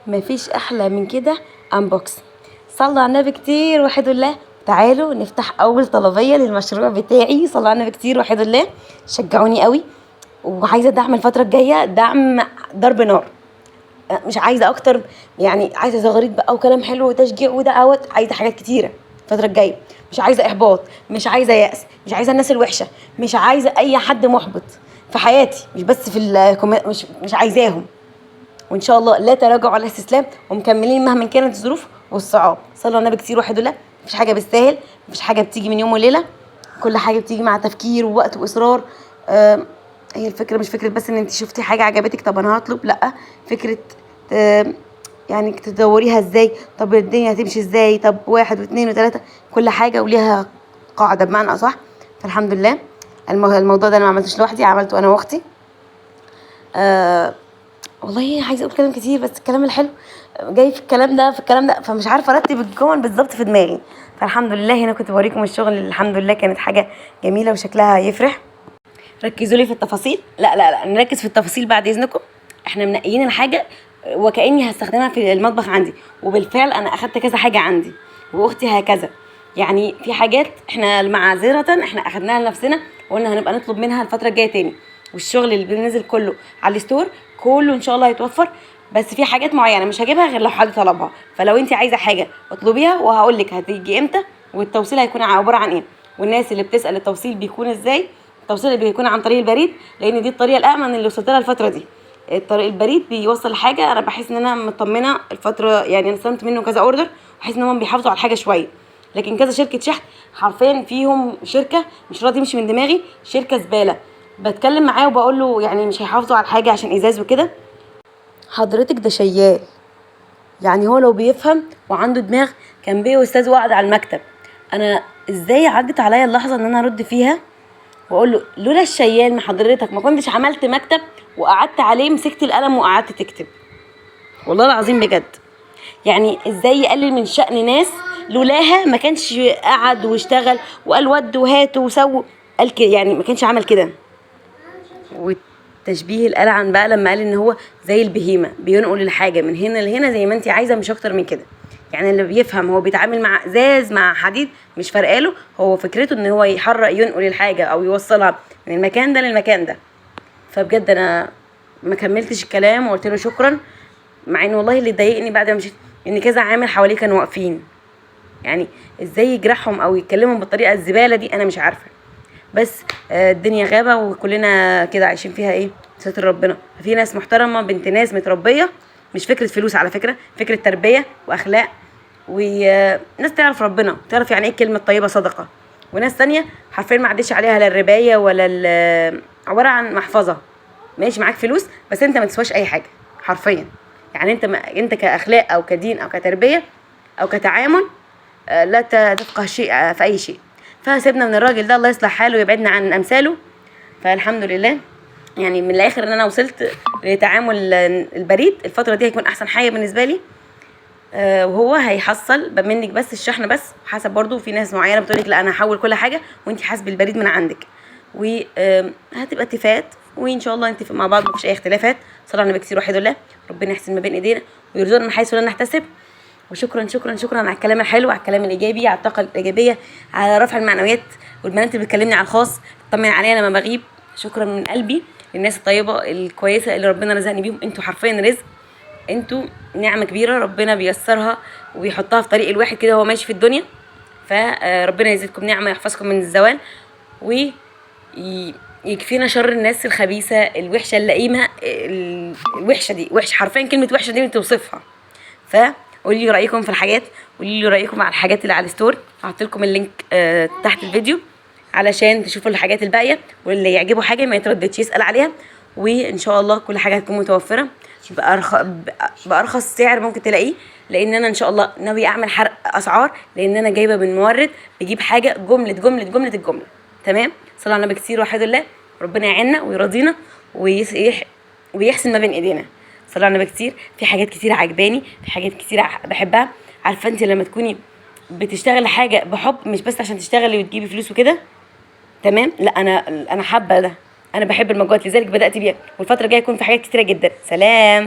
مفيش احلى من كده unbox. صلوا على النبي كتير وحدوا الله. تعالوا نفتح اول طلبية للمشروع بتاعي. صلوا على النبي كتير وحدوا الله، شجعوني قوي، وعايزه دعم الفترة الجاية، دعم ضرب نار، مش عايزه اكتر، يعني عايزه زغاريد بقى وكلام حلو وتشجيع ودعوات، عايزه حاجات كتيرة الفترة الجاية. مش عايزه احباط، مش عايزه يأس، مش عايزه الناس الوحشة، مش عايزه اي حد محبط في حياتي، مش بس في مش عايزاهم. وان شاء الله لا تراجع ولا استسلام، ومكملين مهما كانت الظروف والصعاب. صلوا على النبي كتير وحدوا الله. مفيش حاجة بالساهل، مفيش حاجة بتيجي من يوم وليلة، كل حاجة بتيجي مع تفكير ووقت واصرار. هي الفكرة مش فكرة بس ان انت شفتي حاجة عجبتك طب انا هطلب، لا، فكرة يعني تدوريها ازاي، طب الدنيا هتمشي ازاي، طب 1 و2 و3، كل حاجة وليها قاعدة بمعنى اصح. فالحمد لله الموضوع ده انا ما عملتوش لوحدي، عملته انا واختي. والله عايزه اقول كلام كتير، بس الكلام الحلو جاي في الكلام ده في الكلام ده، فمش عارفه ارتب الجمل بالظبط في دماغي. فالحمد لله هنا كنت بوريكم الشغل، الحمد لله كانت حاجة جميلة وشكلها يفرح. ركزوا لي في التفاصيل، لا لا لا، نركز في التفاصيل بعد اذنكم. احنا منقيين الحاجة وكاني هستخدمها في المطبخ عندي، وبالفعل انا اخدت كذا حاجة عندي واختي هكذا. يعني في حاجات احنا معذرة احنا اخدناها لنفسنا وقلنا هنبقى نطلب منها الفترة الجاية تاني، والشغل اللي بينزل كله على ال store كله ان شاء الله هيتوفر، بس في حاجات معينة مش هجيبها غير لو حد طلبها. فلو انت عايزه حاجة اطلبيها وهقول لك هتيجي امتى والتوصيل هيكون عبارة عن ايه. والناس اللي بتسال التوصيل بيكون ازاي، التوصيل بيكون عن طريق البريد، لان دي الطريقة الامن اللي وصلت لها الفترة دي. الطريق البريد بيوصل حاجة انا بحس ان انا مطمنه الفترة، يعني انا استلمت منه كذا order وحس ان هم بيحافظوا على الحاجة شوية. لكن كذا شركة شحن حرفيا فيهم شركة مش راضي يمشي من دماغي، شركة زبالة، بتكلم معاه وبقول له يعني مش هيحافظوا على الحاجة عشان ازاز وكده. حضرتك ده شيال، يعني هو لو بيفهم وعنده دماغ كان بيه استاذ وقعد على المكتب. انا ازاي عدت عليا اللحظة ان انا ارد فيها واقول له لولا الشيال ما حضرتك ما كنتش عملت مكتب وقعدت عليه، مسكت القلم وقعدت تكتب. والله العظيم بجد، يعني ازاي يقلل من شأن ناس لولاها ما كانش قعد واشتغل وقال ود وهات وسو، قال كده، يعني ما كانش عمل كده. والتشبيه القلعن بقى لما قال ان هو زي البهيمة بينقل الحاجة من هنا لهنا زي ما انت عايزه، مش اكتر من كده. يعني اللي بيفهم هو بيتعامل مع ازاز مع حديد مش فارقاله، هو فكرته ان هو يحرق ينقل الحاجة او يوصلها من المكان ده للمكان ده. فبجد انا ما كملتش الكلام وقلت له شكرا، مع ان والله اللي ضايقني بعد ما مشيت ان كذا عامل حواليه كانوا واقفين، يعني ازاي يجرحهم او يتكلمهم بالطريقة الزبالة دي انا مش عارفه. بس الدنيا غابه وكلنا كده عايشين فيها ايه، ستر ربنا. في ناس محترمه، بنت ناس متربيه، مش فكرة فلوس على فكرة، فكرة تربيه واخلاق، وناس تعرف ربنا، تعرف يعني ايه الكلمة الطيبة صدقه. وناس تانية حرفيا ما عدتش عليها لا الربايه ولا عبارة عن محفظة، ماشي معاك فلوس بس انت ما تسواش اي حاجة حرفيا. يعني انت ما انت كاخلاق او كدين او كتربيه او كتعامل، لا تفقه شيء، في اي شيء. فسيبنا من الراجل ده، الله يصلح حاله ويبعدنا عن امثاله. فالحمد لله يعني من الاخر ان انا وصلت لتعامل البريد الفترة دي هيكون احسن حاجة بالنسبة لي. وهو هيحصل منك بس الشحن بس، حسب برضو في ناس معينة بتقولك لا انا هحول كل حاجة وانت حاسبي البريد من عندك، وهتبقى اتفاقات وان شاء الله نتفق مع بعض، مفيش اي اختلافات. صلى على النبي كتير وحيد الله، ربنا يحسن ما بين ايدينا ويرزقنا من حيث لا نحتسب. وشكرا شكرا شكرا على الكلام الحلو، على الكلام الايجابي، على الطاقة الايجابية، على رفع المعنويات، والبنات اللي بتكلمني على الخاص تطمن عليا لما بغيب. شكرا من قلبي للناس الطيبة الكويسة اللي ربنا رزقني بيهم. انتوا حرفيا رزق، انتوا نعمه كبيرة ربنا بيسرها وبيحطها في طريق الواحد كده وهو ماشي في الدنيا. فربنا يزيدكم نعمه، يحفظكم من الزوال، ويكفينا شر الناس الخبيثة الوحشة اللئيمه الوحشة دي. وحش حرفيا، كلمة وحشة دي بتوصفها. فقولي لي رايكم في الحاجات، قولي لي رايكم على الحاجات اللي على ال store. هحط لكم ال link تحت الفيديو علشان تشوفوا الحاجات الباقية، واللي يعجبه حاجة ما يترددش يسال عليها، وان شاء الله كل حاجة هتكون متوفرة بارخص سعر ممكن تلاقيه، لان انا ان شاء الله ناوية اعمل حرق اسعار، لان انا جايبه من مورد بيجيب حاجة جملة جملة جملة الجملة. تمام، صلى على النبي كتير وحيد الله، ربنا يعيننا ويرضينا ويحسن ما بين ايدينا. صلى على النبي كتير. في حاجات كتير عجباني، في حاجات كتير بحبها. عارفه انت لما تكوني بتشتغلي حاجة بحب، مش بس عشان تشتغلي وتجيبي فلوس وكده، تمام؟ لا، انا حابة ده، انا بحب المجات، لذلك بدات بيها، والفترة الجاية يكون في حاجات كتيرة جدا. سلام.